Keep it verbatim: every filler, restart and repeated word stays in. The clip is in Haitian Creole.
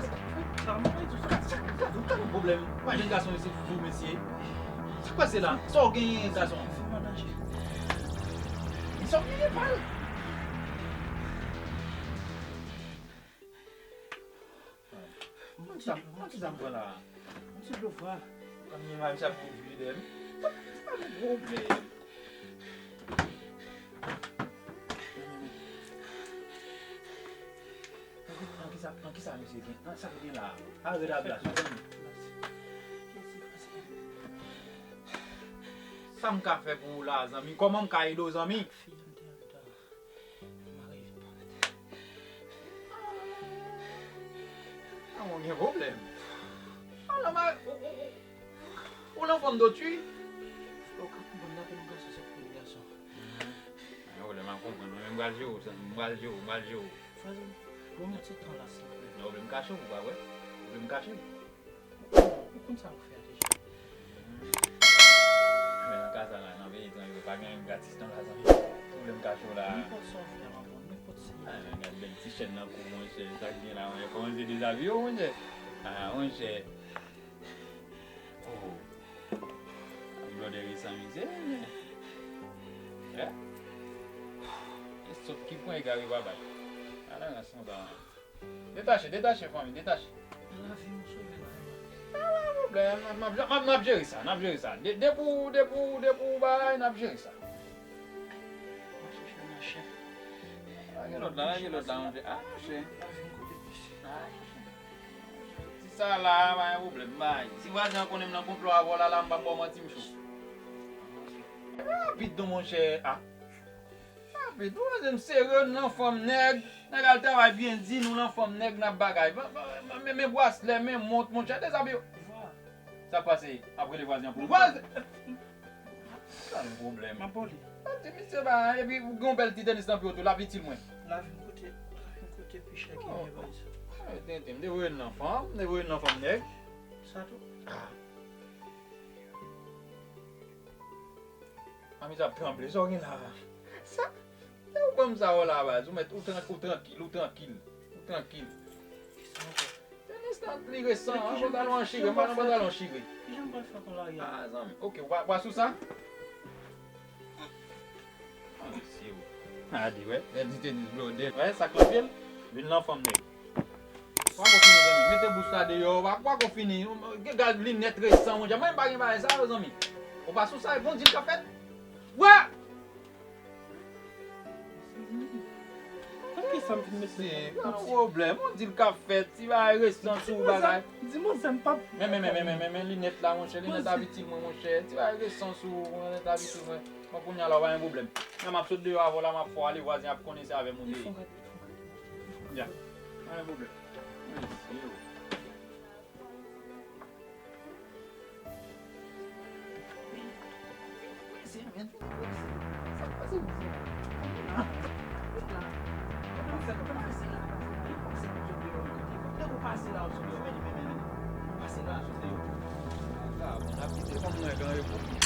Sa, sa, sa, ou ka gen pwoblèm. Ou pa jwenn gason isi pou mesye. Sa k pase la? Sa w genyen, gason? Fè mwen danje. Sa w genyen, pal? Mwen ti, mwen ti zam pran la. Mwen ti dlo fwa. Kòm ni mari sa pou vide m. Pa gen pwoblèm. An kisa, an kisa misye gen? An sa gen la? Arè la plas. Sa m ka fè pou ou la, zanmi? Kòman m ka ede w, zanmi? Mari vin pa mèt. Ah, mwen gen pwoblèm. Ah, la, ma, ou, ou, ou, ou nan fòm dotwi? Ou ka konprann la, pou nou gason se pou gason. Mhm. Gen pwoblèm, m ap konprann. Mwen menm, m pral jere w, m pral jere w, m pral jere w. Fwa, bon, mwen se tan la, silvouplè. Gen pwoblèm, kache w, ou pa wè? Pwoblèm, kache w. Ou konn sa ou fè a deja. Men nan ka sa la, nan peyi etranj yo, pa gen anyen gratis non, la, zanmi. Pwoblèm kache w la. Nenpòt sa ou fè a, m ap pran nenpòt sa. Ah, men gad bèl ti chèn nan kou, monchè. Sa k gen la, monchè. Kòman se dezabiye w, monchè? Ah, monchè. Oh. Blòdè resan mizè, men. Eh? E sòt ki pran egare pa bay. Ala ranson sa. Detache, detache, fanmi, detache. Lavi m sove la. Pa gen pwoblèm, n ap, n ap, n ap, n ap jere sa, n ap jere sa. De, depi w, depi w, depi w bay, n ap jere sa. Mwen chèche nan chèn. Lage lòt la, lage lòt la, monchè. Ah, monchè. Lavi m koute plis. Ah, monchè. Ti sa la, pa gen pwoblèm, bay. Si vwazen an konnen m nan konplo avè w la, la, m p ap ba w manti, m cho. Rapid non, monchè. Ah. Rapid, ou wè, m serye, nou nan fòm nèg. Nèg al travay byen di, nou nan fòm nèg, n ap bagay. Men, men, men, men braslè, men mont, monchè, dezabiye w. Sa k pase? Ap rele vwazen an pou vwazen. Sa yon pwoblèm. M ap bòle. Ap di misye ba, epi ou gen yon bèl ti tenis nan pye w tou, l ap itil mwen. Lavi m koute, lavi m koute pi chè ke baz. Ah, tenten, m te voye l nan fanm, m te voye l nan fanm nèg. Sa tou? Ah. Anmi sa ap tranble, sa w gen la? Sa? Lè ou ban m sa w la, baz, ou mèt, ou tran-, ou trankil, ou trankil, ou trankil. Tenis lan li resan, an pantalon an chire, m pa nan pantalon chire. Kijan m pral fè pou lari a? Ah, zanmi, ok, ou pa, ou pa sou sa? Ah, mesye, ou. A di, wè, lè di te di blode. Wè, sa k lan pye l, vin lan fanm nèg. Pako fini, zanmi. Mete bouch la deyò. Pa, pako fini. Gen gad linèt resan, monchè. Mwen, m pa gen bagay sa yo, zanmi. Ou pa sou sa, bon, di l k ap fèt. Wè! Kisa m fin mete? Se pa yon pwoblèm. On di l k ap fèt. Ti bagay resan sou bagay. Di manzè m p ap. Men, men, men, men, men, men, men linèt la, monchè. Linèt abitid mwen, monchè. Ti bagay resan sou linèt abitid mwen. Bon, kounye a la, w pa gen pwoblèm. Men m ap sot deyò avè w la, m ap fè w ale, vwazen ap konnen se avè m ou te ye. Ya. Pa gen pwoblèm. Mèsi, yo.